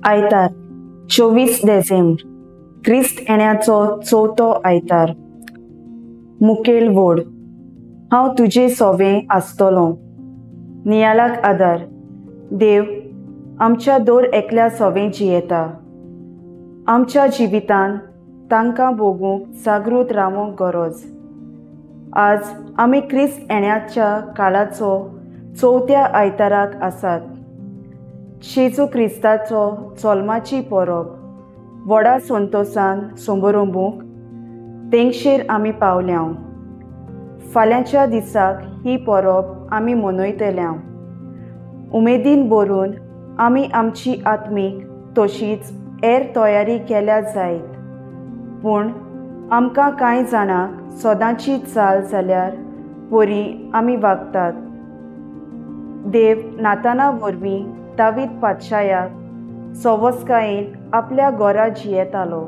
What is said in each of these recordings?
आयतार 24 देसेंब्र, क्रिस्त येण्याचो चवथो आयतार. मुखेल वोड, हांव तुजे सोवें आसतलो. नियाळाक आदार, देव आमच्या दर एकल्या सोवें जियेता. आमच्या जिवितान तांकां भोगूंक जागृत रावंक गरज. आज आमी क्रिस्त येण्याच्या काळाचो चवथ्या आयताराक आसात. जेजू क्रिस्ताचो जल्माची परब व्हडा संतोसान संबरंबूंक तेंगशेर आमी पावल्या. फाल्यांच्या दिसाक ही परब आमी मनयतल्या. उमेदीन भरून आमी आमची आत्मीक तशीच हेर तयारी केल्या जायत, पूण आमकां कांय जाणांक सदांची चाल जाल्यार परी आमी वागतात. देव नाताना वरवीं दावीद पातशायाक सवस्कायेन आपल्या घरा जियेतालो.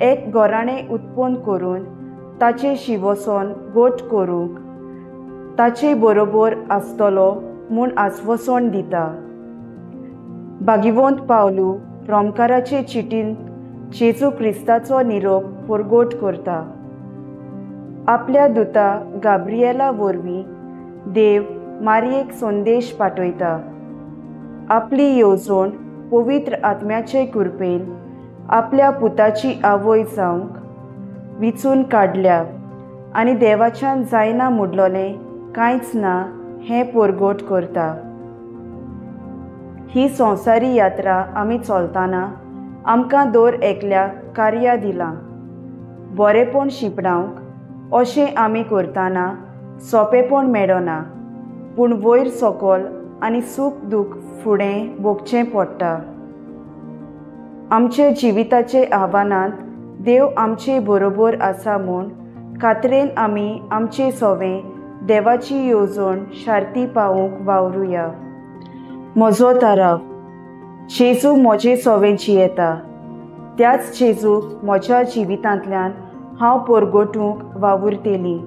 एक घराणें उत्पन्न करून ताचें शिवसन गोट करूंक ताचे बरोबर आसतलो म्हूण आस्वसण दिता. भागिवंत पावलू रोमकाराचे चिटीन जेजू क्रिस्ताचो निरोप परगट करता. आपल्या दुता गाब्रिएला वरवीं देव मारयेक संदेश पाठयता. आपली येवजण पवित्र आत्म्याचे कृपेन आपल्या पुताची आवय जावंक विचून काडल्या आनी देवाच्यान जायना मुडलोलें कांयच ना हें परगट करता. ही संवसारी यात्रा आमी चलतना आमकां दर एकल्याक कार्या दिलां. बरेंपण शिंपडावंक अशें आमी करतना सोंपेपण मेळना, पूण वयर सकल आनी सूख दूख फुडें भोगचें पडटा. आमचे जिविताचे आव्हानांत देव आमचे बरोबर आसा म्हूण खात्रेन आमी आमचे सोवें देवाची येवजण शार्ती पावूंक वावरुया. म्हजो थाराव, जेजू म्हजे सोवें जियेता, त्याच जेजूक म्हज्या जिवितांतल्यान हांव परगटूंक वावुरतली.